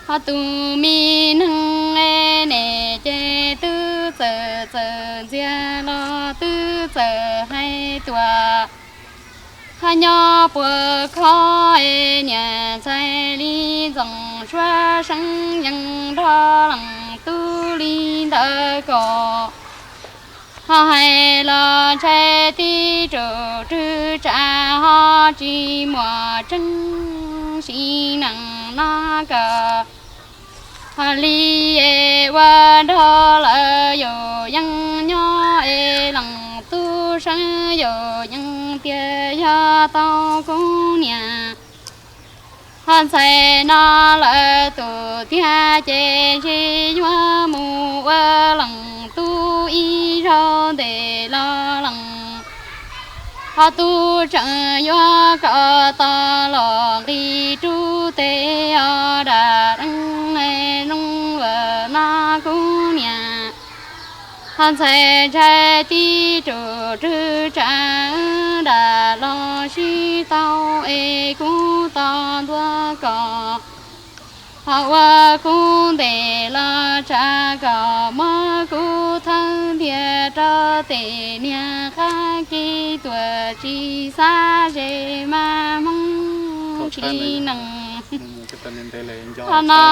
Ho tus me neeg es nim ces twb txawm txawm ntxias los twb txawm hais tuaj. Ho nyob puag khob es niam ntxhais li ntxoov suab seeb yees nrog leej tub li ntawd kom. Ho hais los ntshai tib tug rwg tsam ho tsis muaj tseeb sim neej no kawg. Ho li es ua nrog lawv yus yeej nyob es leej tub seeb yus yeej tias yog tau kuv niam. Ho ntxhais no lawv tus tiag ces ntshe yuav mus ua leej tub ib zaug ntev los leej. Ho tub tseem yuav kom tos los nqis rub tes os dam deeb es zoo ua no kuv niam. Ho ntxhais ntshai tib tug rwg tsam dam los sib tau es kuv tos ntua kom. Ho ua kuv ntev los tsam kom muab kuv thawb ntiag rau tes niag qab ke tuam tsis xav ze mas hmoob tsis neej. Ho no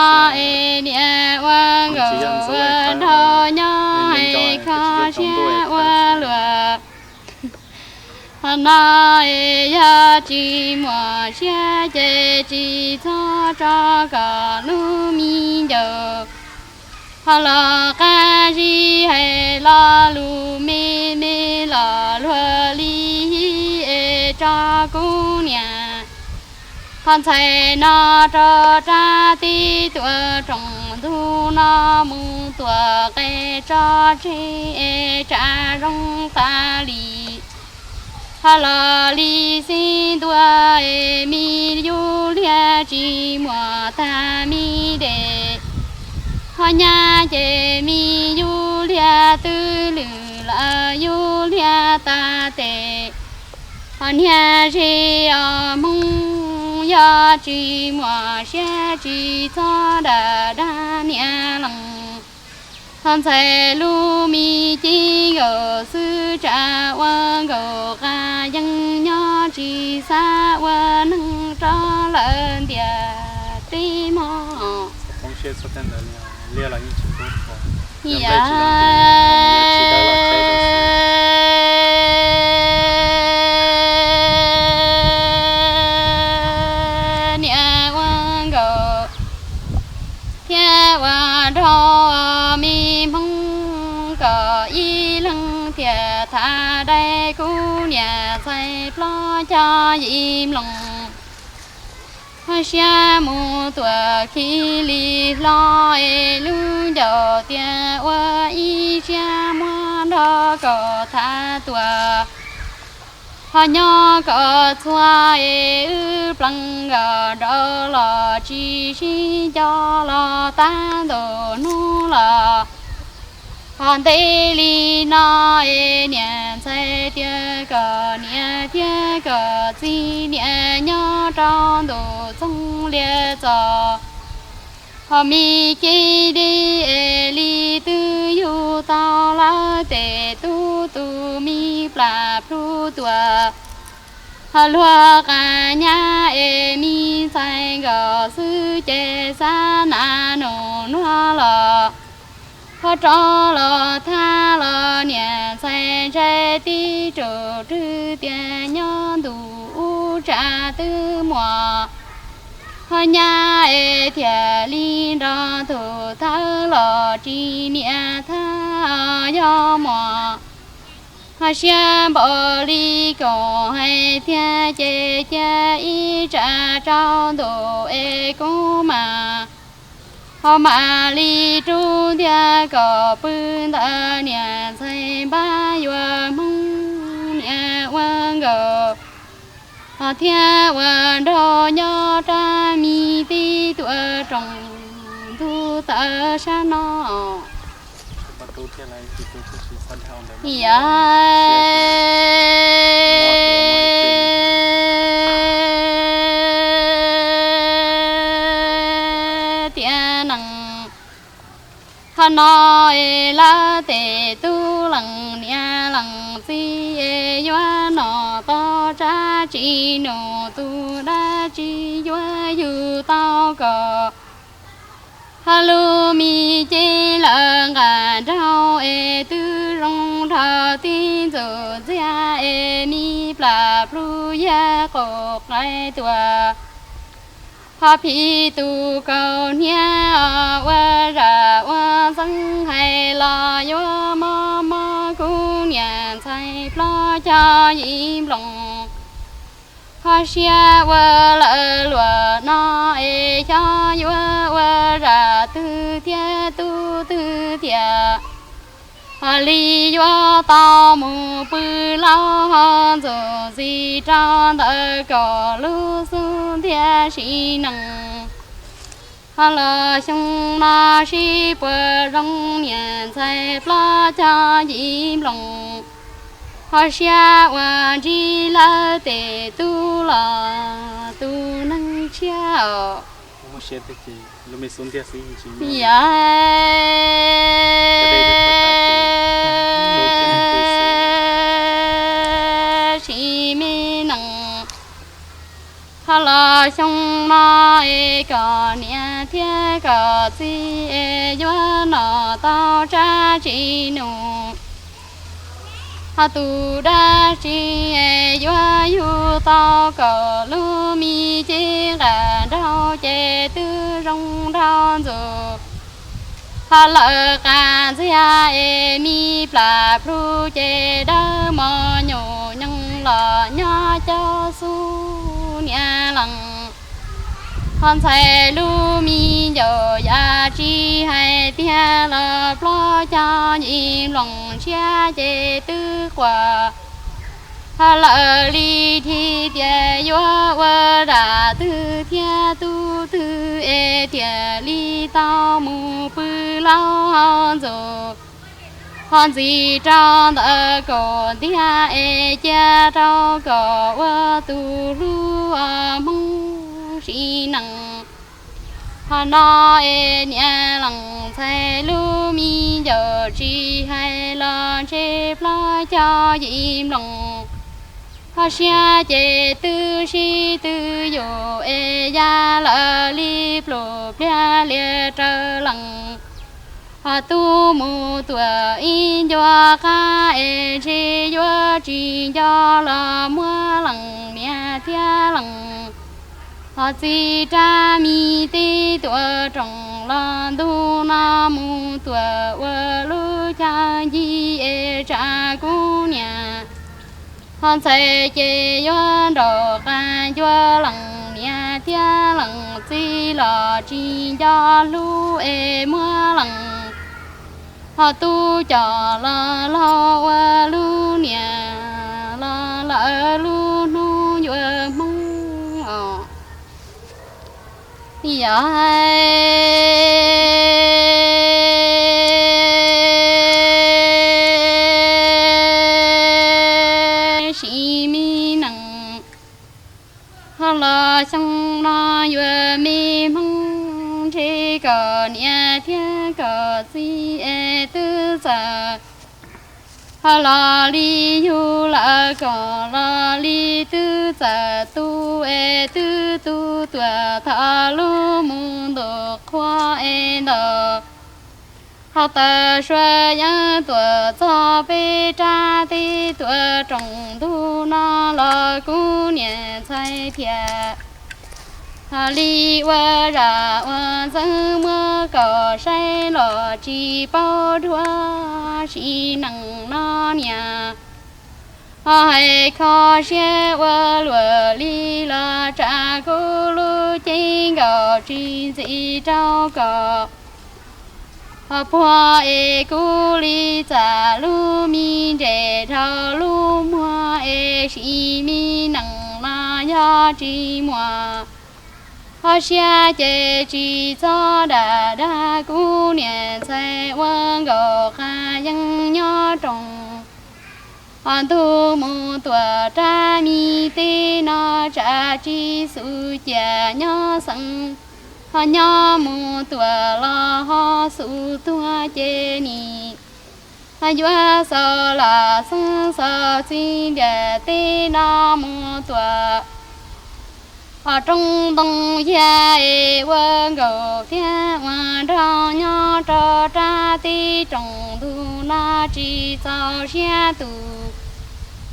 es niam ua nkaus ua nraug nyob hais kho siab ua luam. Ho no es yog tsis muaj siab ces tsis txhob tso kom lub me ncaus. Ho los qab zib hais lo lus me me los luag li es tso kuv niam. Ho ntxhais no rov rab tib tuam rooj ntug no mus tuam qe tso tseg es tsam zoo tas li. Ho los li xib ntua es me yub liag tsis muaj tag me dej. Ho nyab ces me yub liag twb lwm lawm yub liag tas tes. Ho niag ze os hmoob yog tsis muaj siab tsis txhob dam dag niam leej. Ho ntxhais lub me cev nkaus xwb tsam ua nkaus qas yees nyob tsis xav ua neeg rov lawm ntiaj teb mog. Niam ua nkaus thiab ua nraug me hmoob kom ib leeg thiaj tham dai kuv niam ntxhais plaub caug yim nplooj. Ho siab mus tuam khi li hlo es lub ncauj tias ua ib siab muab nrog kom tham tuaj. Ho nyob kom txhua es wb plees nkaus nraud los tsis sib nco los tab ntau hnub los. Ho ntev li no es niam ntxhais tias kom niam thiab kom txiv niam nyob rau ntu txoog liaj txos. Ho me cev dej es li twb yug tau lawv tes tub tus me plam plhu tuaj. Ho luag qas nyab es me ntxhais nkaus xwb ces xav nas nus nuag los. Ho rov los thab los niam ntxhais ntshai tib tug rwg tias nyob ntu ub tsam twb muaj. Ho nyab es thiaj li nrog tus thawj los tsis niam thab yog muaj. Ho siab npaum li koom hais tiag ces cia ib tsam rau ntu es kuv mam ho mam li rub ntiag kom pw ntawm niam ntxhais npab yuav hmoob niam ua nkaus. Ho thiab ua nraug nyob rab me tib tuam rooj ntug tawm sab no. Yog tias neej, qhov no es lawv tej tub leej niam leej txiv es yuav noj tau tsab tsi num, tus dab tsi yuav yug tau kom ho lub me cev lawv nqa nraug es twb zoo nraug tib ntxuj ntxiag es mi plam plhu yag qaum qaib tuaj. Ho phim tus kaus hniav ua zam ua ntxeev hais los yuav mob mob kuv niam ntxhais plaub caug yim nploos. Ho siab ua lawv luag no es xyov yuav ua zam twg thiab tub twg tiag. Ho li yuav tau mus pw laub ho ntxuj ntxiv rau ntawm kaum lub xub ntiag sim neej. Ho los xyoo no sib puas zoo niam ntxhais plaub caug yim nploos. Ho siab ua ntsib lawv tej tub los tus neeg tshiab os. Yog sim me neej. Ho los xyoo no es kom niam thiab kom txiv es yuav noj tau tsab tsi num. Ho tus dab tsi es yuav yug tau kom lub me cev nqa nraug ces twb zoo nraug ntxuj. Ho lawv qab ntxiag es mi plam plhu ces dawb mos nyuj nyoos los nyob cov xub niam leej. Ho ntxhais lub me ncaus yam tsis hais tiag los plaub caug yim nploos ntshiab ces twb quaj. Ho lawv li dhia tias yuav ua zam twg thiab tub twg es thiaj li tau mus pw laub hau ntxuj. Ho ntxiv rau ntawm kaum ntiag es cia rau kom ua tus hlub hmoob sim neej. Ho no es niam leej ntxhais lub me ncaus tsis hais los ntshe plaub caug yim nploos. Ho siab ces twb sib twv yus es ya lawv li pluj pliag lias raws lees. Ho tub mus tuam ib ncua qab es ntshe yuav tsis nco los muab leej niam thiab leej. Ho txiv rab mi tib tuam rooj los ntuj no mus tuam ua lub cag ncig es tsa kuv niam. Ho ntxhais ces yuav nraum qab ncua leej niam thiab leej txiv los tsis nco hlub es muab leej. Ho tub coj los laug ua lub niam los lawm lub hnub yuav hmoob os. Yog sim me neej. Ho los xyoo no yuav me hmoob ntshe kom niam thiab kom txiv es twb txawm. Ho los li yug lawm kom los li twb txawm tu es twb tu tuam thaum lub mus ntuj qhua es ntaus. Ho taws sua yeeb tuam txog peb rab tib tuam rooj ntuj no los kuv niam ntxhais thiaj ho li ua zam ua ntxeev muab kom saib los tsis paub dua sim neej no niam. Ho hais kho siab ua luaj li los tsam kuv lub cev nkaus tsis ntxim rau kom ho puag es kuv li txam lub me ntses dhau lub muag es sim me neej los yog tsis muaj. Ho siab ces tsis txhob dam dag kuv niam ntxhais ua nkaus qab yeeb nyob rau ntug mus tuam rab mi teb no, tsam tsis xub cia nyob xeev, ho nyob mus tuam los ho xub tuag ces nim yuav xaus lam xeeb xaus txij ntiaj teb no mus tuam ho roob ntoo yag es ua nkaus thiab ua nraug nyob rau rab teb rooj ntug no tsis txaus siab tus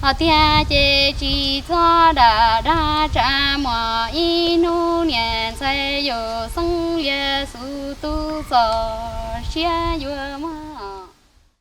ho tiag ces tsis txhob dam dag tsam muaj ib hnub niam ntxhais yuav xeeb lias xub tub txaus siab yuav muab